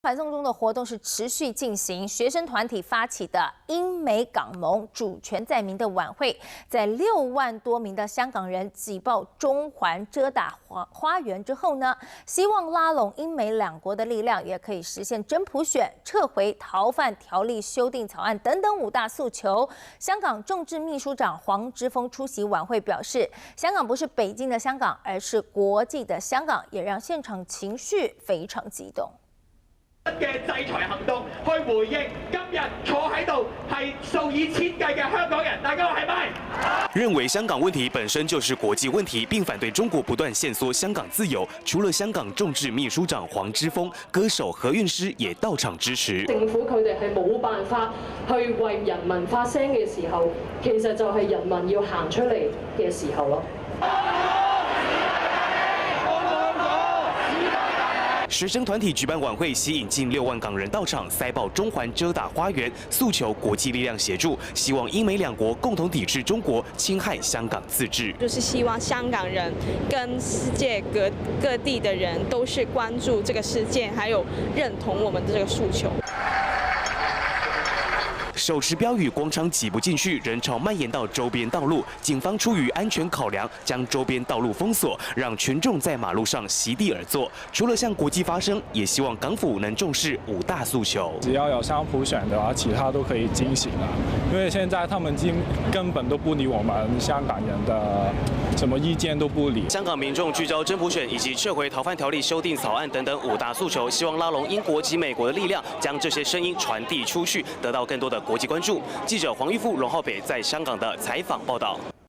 反送中的活動是持續進行，學生團體發起的英美港盟主權在民的晚會，在6萬多名的香港人擠爆中環遮打花花園之後呢，希望拉攏英美兩國的力量，也可以實現真普選、撤回逃犯條例修訂草案等等五大訴求。香港眾志秘書長黃之鋒出席晚會表示，香港不是北京的香港，而是國際的香港，也讓現場情緒非常激動。嘅制裁行動去回應今日坐喺度係數以千計嘅香港人，大家話係咪？認為香港問題本身就是國際問題，並反對中國不斷限縮香港自由。除了香港眾志秘書長黃之鋒，歌手何韻詩也到場支持。政府佢哋係冇辦法去為人民發聲嘅時候，其實就係人民要行出嚟嘅時候咯。學生團體舉辦晚會，吸引近6萬港人到場，塞爆中環遮打花園，訴求國際力量協助，希望英美兩國共同抵制中國侵害香港自治。就是希望香港人跟世界各各地的人都是關注這個事件，還有認同我們的這個訴求。手持標語，廣場擠不進去，人潮蔓延到周邊道路。警方出於安全考量，將周邊道路封鎖，讓群眾在馬路上席地而坐。除了向國際發聲，也希望港府能重視五大訴求。只要有雙普選的話，其他都可以進行了。因為現在他們根本都不理我們香港人的什麼意見都不理。香港民眾聚焦真普選以及撤回逃犯條例修訂草案等等五大訴求，希望拉攏英國及美國的力量，將這些聲音傳遞出去，得到更多的國際關注。記者黃玉富、榮浩北在香港的採訪報道。